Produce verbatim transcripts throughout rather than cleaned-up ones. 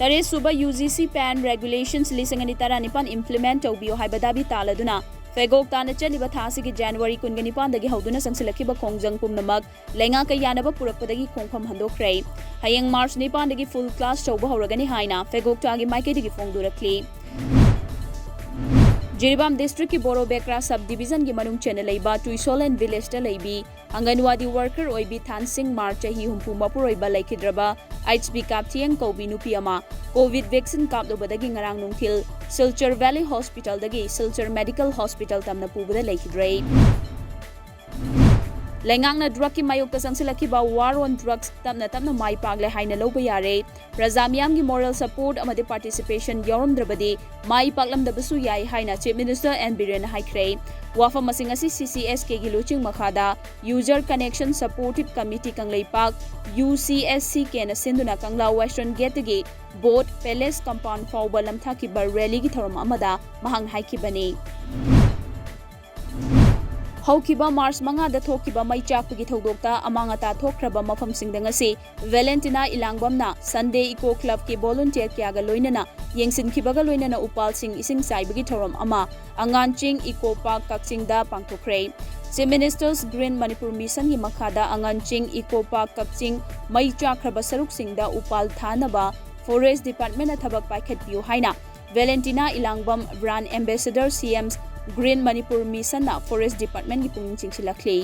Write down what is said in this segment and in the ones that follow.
ꯇꯔꯦꯠ ꯁꯨꯕ UGC PAN Regulations ꯂꯤꯁꯤꯡ ꯑꯅꯤ ꯇꯔꯥꯅꯤꯄꯥꯟ implement ꯇꯧꯕꯤꯌꯨ ꯍꯥꯏꯕ ꯗꯥꯕꯤ ꯇꯥꯂꯗꯨꯅ ꯐꯦꯒꯣꯛ ꯇꯥꯅ ꯆꯠꯂꯤꯕ ꯊꯥ ꯑꯁꯤꯒꯤ January ꯀꯨꯟꯒ ꯅꯤꯄꯥꯟꯗꯒꯤ ꯍꯧꯗꯨꯅ ꯆꯪꯁꯤꯜꯂꯛꯈꯤꯕ ꯈꯣꯡꯖꯪ ꯄꯨꯝꯅꯃꯛ ꯂꯩꯉꯥꯛꯀ ꯌꯥꯅꯕ ꯄꯨꯔꯛꯄꯗꯒꯤ ꯈꯣꯡꯐꯝ ꯍꯟꯗꯣꯛꯈ꯭ꯔꯦ꯫ ꯍꯌꯦꯡ March ꯅꯤꯄꯥꯟꯗꯒꯤ full class ꯇꯧꯕ ꯍꯧꯔꯒꯅꯤ ꯍꯥꯏꯅ ꯐꯦꯒꯣꯛꯇꯥꯒꯤ ꯃꯥꯏꯀꯩꯗꯒꯤ ꯐꯣꯡꯗꯣꯔꯛꯂꯤ꯫ ꯖꯤꯔꯤꯕꯥꯝ district ꯀꯤ ꯕꯣꯔꯣ ꯕꯦꯀ꯭ꯔꯥ sub division ꯒꯤ ꯃꯅꯨꯡ ꯆꯟꯅ ꯂꯩꯕ ꯇꯨꯏꯁꯣꯂꯦꯟ village ꯇ ꯂꯩꯕꯤ ꯑꯪꯒꯟꯋꯥꯗꯤ worker ꯑꯣꯏꯕꯤ ꯊꯥꯟꯁꯤꯡ ꯃꯥꯔ ꯆꯍꯤ ꯍꯨꯝꯐꯨ ꯃꯄꯨꯔꯣꯏꯕ ꯂꯩꯈꯤꯗ꯭ꯔꯕ ꯑꯩꯆ ꯕꯤ ꯀꯥꯞꯊꯤꯌꯦꯡ ꯀꯧꯕꯤ ꯅꯨꯄꯤ ꯑꯃ COVID vaccine ꯀꯥꯞꯂꯨꯕꯗꯒꯤ ꯉꯔꯥꯡ ꯅꯨꯡꯊꯤꯜ ꯁꯤꯜꯆꯔ Valley Hospital ꯗꯒꯤ ꯁꯤꯜꯆꯔ Medical Hospital ꯇꯝꯅ ꯄꯨꯕꯗ ꯂꯩꯈꯤꯗ꯭ꯔꯦ꯫ ꯂꯩꯉꯥꯛꯅ drug ꯀꯤ ꯃꯥꯌꯣꯛꯇ ꯆꯪꯁꯤꯜꯂꯛꯈꯤꯕ war on drugs ꯇꯞꯅ ꯇꯞꯅ ꯃꯥꯏ ꯄꯥꯛꯂꯦ ꯍꯥꯏꯅ ꯂꯧꯕ ꯌꯥꯔꯦ꯫ ꯄ꯭ꯔꯖꯥ ꯃꯤꯌꯥꯝꯒꯤ moral support ꯑꯃꯗꯤ participation ꯌꯥꯎꯔꯝꯗ꯭ꯔꯕꯗꯤ ꯃꯥꯏ ꯄꯥꯛꯂꯝꯗꯕꯁꯨ ꯌꯥꯏ ꯍꯥꯏꯅ Chief Minister ꯑꯦꯟ ꯕꯤꯔꯦꯟꯅ ꯍꯥꯏꯈ꯭ꯔꯦ꯫ ꯋꯥꯐꯝꯁꯤꯡ ꯑꯁꯤ CCSK ꯒꯤ ꯂꯨꯆꯤꯡ ꯃꯈꯥꯗ User Connection Supportive Committee Kangleipak, UCSCK ꯅ ꯁꯤꯟꯗꯨꯅ ꯀꯪꯂꯥ Western Gate ꯇꯒꯤ Boat Palace compound ꯐꯥꯎꯕ ꯂꯝꯊꯥꯈꯤꯕ rally ꯒꯤ ꯊꯧꯔꯝ ꯑꯃꯗ ꯃꯍꯥꯛꯅ ꯍꯥꯏꯈꯤꯕꯅꯤ꯫ ꯍꯧꯈꯤꯕ March ꯃꯉꯥꯗ ꯊꯣꯛꯈꯤꯕ ꯃꯩ ꯆꯥꯛꯄꯒꯤ ꯊꯧꯗꯣꯛꯇ ꯑꯃꯥꯡ ꯑꯇꯥ ꯊꯣꯛꯈ꯭ꯔꯕ ꯃꯐꯝꯁꯤꯡꯗ ꯉꯁꯤ ꯚꯦꯂꯦꯟꯇꯤꯅꯥ ꯏꯂꯥꯡꯕꯝꯅ Sunday Eco Club ꯀꯤ volunteer ꯀꯌꯥꯒ ꯂꯣꯏꯅꯅ ꯌꯦꯡꯁꯤꯟꯈꯤꯕꯒ ꯂꯣꯏꯅꯅ ꯎꯄꯥꯜꯁꯤꯡ ꯏꯁꯤꯡ ꯆꯥꯏꯕꯒꯤ ꯊꯧꯔꯝ ꯑꯃ ꯑꯉꯥꯟꯆꯤꯡ Eco Park ꯀꯛꯆꯤꯡꯗ ꯄꯥꯡꯊꯣꯛꯈ꯭ꯔꯦ꯫ Chief Minister's Green Manipur Mission ꯒꯤ ꯃꯈꯥꯗ ꯑꯉꯥꯟꯆꯤꯡ Eco Park ꯀꯛꯆꯤꯡ ꯃꯩ ꯆꯥꯛꯈ꯭ꯔꯕ ꯁꯔꯨꯛꯁꯤꯡꯗ ꯎꯄꯥꯜ ꯊꯥꯅꯕ Forest Department ꯅ ꯊꯕꯛ ꯄꯥꯏꯈꯠꯄꯤꯌꯨ ꯍꯥꯏꯅ ꯚꯦꯂꯦꯟꯇꯤꯅꯥ ꯏꯂꯥꯡꯕꯝ, Brand Ambassador, CM's Green Manipur Mission ꯅ Forest Department ꯀꯤ ꯄꯨꯛꯅꯤꯡ ꯆꯤꯡꯁꯤꯜꯂꯛꯂꯤ꯫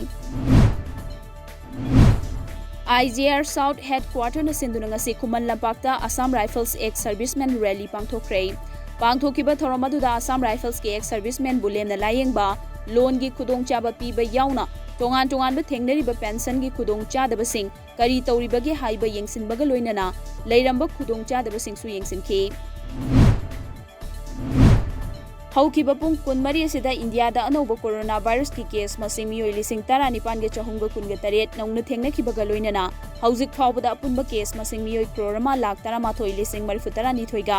IGR South Headquarter ꯅ ꯁꯤꯟꯗꯨꯅ ꯉꯁꯤ ꯈꯨꯃꯟ ꯂꯝꯄꯥꯛꯇ Assam Rifles ex serviceman rally ꯄꯥꯡꯊꯣꯛꯈ꯭ꯔꯦ꯫ ꯄꯥꯡꯊꯣꯛꯈꯤꯕ ꯊꯧꯔꯝ ꯑꯗꯨꯗ Assam Rifles ꯀꯤ ex serviceman ꯕꯨ ꯂꯦꯝꯅ ꯂꯥꯌꯦꯡꯕ, loan ꯒꯤ ꯈꯨꯗꯣꯡꯆꯥꯕ ꯄꯤꯕ ꯌꯥꯎꯅ ꯇꯣꯉꯥꯟ ꯇꯣꯉꯥꯟꯕ ꯊꯦꯡꯅꯔꯤꯕ pension ꯒꯤ ꯈꯨꯗꯣꯡꯆꯥꯗꯕꯁꯤꯡ ꯀꯔꯤ ꯇꯧꯔꯤꯕꯒꯦ ꯍꯥꯏꯕ ꯌꯦꯡꯁꯤꯟꯕꯒ ꯂꯣꯏꯅꯅ ꯂꯩꯔꯝꯕ ꯈꯨꯗꯣꯡꯆꯥꯗꯕꯁꯤꯡꯁꯨ ꯌꯦꯡꯁꯤꯟꯈꯤ꯫ ꯍꯧꯈꯤꯕ ꯄꯨꯡ ꯀꯨꯟꯃꯔꯤ ꯑꯁꯤꯗ ꯏꯟꯗꯤꯌꯥꯗ ꯑꯅꯧꯕ ꯀꯣꯔꯣꯅꯥ ꯚꯥꯏꯔꯁꯀꯤ case ꯃꯁꯤꯡ ꯃꯤꯑꯣꯏ ꯂꯤꯁꯤꯡ ꯇꯔꯥꯅꯤꯄꯥꯟꯒ ꯆꯍꯨꯝꯒ ꯀꯨꯟꯒ ꯇꯔꯦꯠ ꯅꯧꯅ ꯊꯦꯡꯅꯈꯤꯕꯒ ꯂꯣꯏꯅꯅ ꯍꯧꯖꯤꯛ ꯐꯥꯎꯕꯗ ꯑꯄꯨꯟꯕ case ꯃꯁꯤꯡ ꯃꯤꯑꯣꯏ ꯀ꯭ꯔꯣꯔ ꯑꯃ ꯂꯥꯈ ꯇꯔꯥꯃꯥꯊꯣꯏ ꯂꯤꯁꯤꯡ ꯃꯔꯤꯐꯨ ꯇꯔꯥꯅꯤꯊꯣꯏꯒ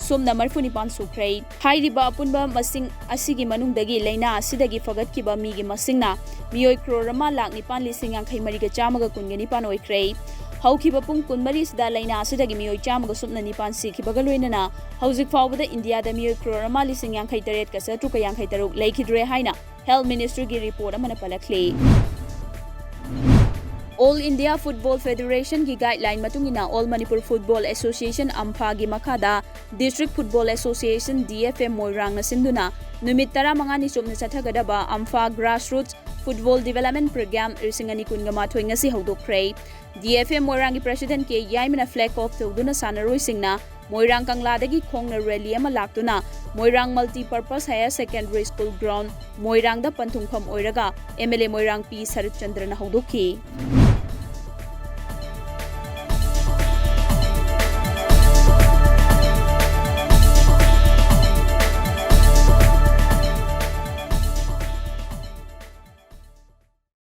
ꯁꯨꯞꯅ ꯃꯔꯤꯐꯨ ꯅꯤꯄꯥꯟ ꯁꯨꯈ꯭ꯔꯦ꯫ ꯍꯥꯏꯔꯤꯕ ꯑꯄꯨꯟꯕ ꯃꯁꯤꯡ ꯑꯁꯤꯒꯤ ꯃꯅꯨꯡꯗꯒꯤ ꯂꯩꯅꯥ ꯑꯁꯤꯗꯒꯤ ꯐꯒꯠꯈꯤꯕ ꯃꯤꯒꯤ ꯃꯁꯤꯡꯅ ꯃꯤꯑꯣꯏ ꯀ꯭ꯔꯣꯔ ꯑꯃ ꯂꯥꯈ ꯅꯤꯄꯥꯟ ꯂꯤꯁꯤꯡ ꯌꯥꯡꯈꯩ ꯃꯔꯤꯒ ꯆꯥꯝꯃꯒ ꯀꯨꯟꯒ ꯅꯤꯄꯥꯟ ꯑꯣꯏꯈ꯭ꯔꯦ꯫ ꯍꯧꯈꯤꯕ ꯄꯨꯡ ꯀꯨꯟꯃꯔꯤꯁꯤꯗ ꯂꯥꯏꯅꯥ ꯑꯁꯤꯗꯒꯤ ꯃꯤꯑꯣꯏ ꯆꯥꯝꯃꯒ ꯁꯨꯞꯅ ꯅꯤꯄꯥꯟ ꯁꯤꯈꯤꯕꯒ ꯂꯣꯏꯅꯅ ꯍꯧꯖꯤꯛ ꯐꯥꯎꯕꯗ ꯏꯟꯗꯤꯌꯥꯗ ꯃꯤꯑꯣꯏ ꯀ꯭ꯔꯣꯔ ꯑꯃ ꯂꯤꯁꯤꯡ ꯌꯥꯡꯈꯩ ꯇꯔꯦꯠꯀ ꯆꯥꯇ꯭ꯔꯨꯛꯀ ꯌꯥꯡꯈꯩ ꯇꯔꯨꯛ ꯂꯩꯈꯤꯗ꯭ꯔꯦ ꯍꯥꯏꯅ Health Ministryꯒꯤ report ꯑꯃꯅ ꯄꯜꯂꯛꯂꯤ꯫ All India Football Federationꯒꯤ guideline ꯃꯇꯨꯡ ꯏꯟꯅ All Manipur Football Association, ꯑꯝꯐꯥꯒꯤ ꯃꯈꯥꯗ District Football Association, D F A, ꯃꯣꯏꯔꯥꯡꯅ ꯁꯤꯟꯗꯨꯅ ꯅꯨꯃꯤꯠ ꯇꯔꯥꯃꯉꯥꯅꯤ ꯆꯨꯞꯅ ꯆꯠꯊꯒꯗꯕ ꯑꯝꯐꯥ Grassroots Football Development Programme ꯂꯤꯁꯤꯡ ꯑꯅꯤ ꯀꯨꯟꯒ ꯃꯥꯊꯣꯏ ꯉꯁꯤ ꯍꯧꯗꯣꯛꯈ꯭ꯔꯦ꯫ D F A ꯃꯣꯏꯔꯥꯡꯒꯤ President K ꯌꯥꯏꯃꯅ flag off ꯇꯧꯗꯨꯅ ꯁꯥꯟꯅꯔꯣꯏꯁꯤꯡꯅ ꯃꯣꯏꯔꯥꯡ ꯀꯪꯂꯥꯗꯒꯤ ꯈꯣꯡꯅ rally ꯑꯃ ꯂꯥꯛꯇꯨꯅ ꯃꯣꯏꯔꯥꯡ Multipurpose Higher Secondary School ground ꯃꯣꯏꯔꯥꯡꯗ ꯄꯟꯊꯨꯡꯐꯝ ꯑꯣꯏꯔꯒ M L A ꯃꯣꯏꯔꯥꯡ ꯄꯤ ꯁꯔꯠꯆꯟꯗ꯭ꯔꯅ ꯍꯧꯗꯣꯛꯈꯤ꯫